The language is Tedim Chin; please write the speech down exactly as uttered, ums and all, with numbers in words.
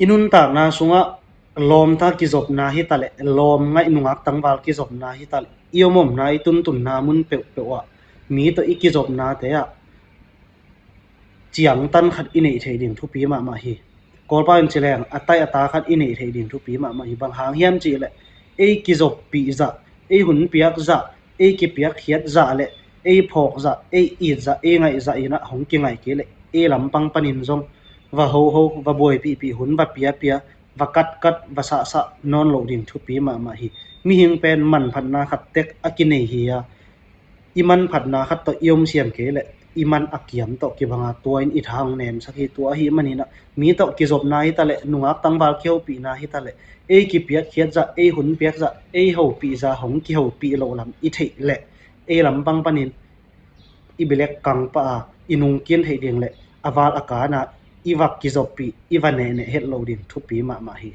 I nuntakna sungah lawmta kizopna hi taleh, lawm ngaih nungak tangval kizopna hi taleh, i om omna, i tuntunna mun peuhpeuh ah mi tawh i kizopnate ah ciangtan khat i neih theih ding thupi mahmah hi. Kawlpau in ci leng a tai a ta khat i neih theih ding thupi mahmah hi. Bang hang hiam cihleh, ei kizoppih zah, ei hun piak zah, ei kipiakkhiat zah le ei phawk zah, ei it zah, ei ngaih zah in ah hong kingaih kei leh ei lampang panin zong va hoho, va buaipihpih, hun va piapia, va katkat, va sahsah nawn loh ding thupi mahmah hi. Mihing pen manphatna khat tek a kinei hi a, i manphatna khat tawh i om siam kei leh i man a kiam tawh kibanga tua in i tha hong nemsak hi. Tua ahih manin ah mi tawh kizopna hi taleh, nungak tangval kihopihna hi taleh, ei kipiakkhiat zah, ei hun piak zah, ei hopih zah hong kihopih loh lam i theih leh ei lampang panin i bilek kang pah a, i nungkin theih ding le a val a kana i va kizoppih, i va nehneh het loh ding thupi mahmah hi.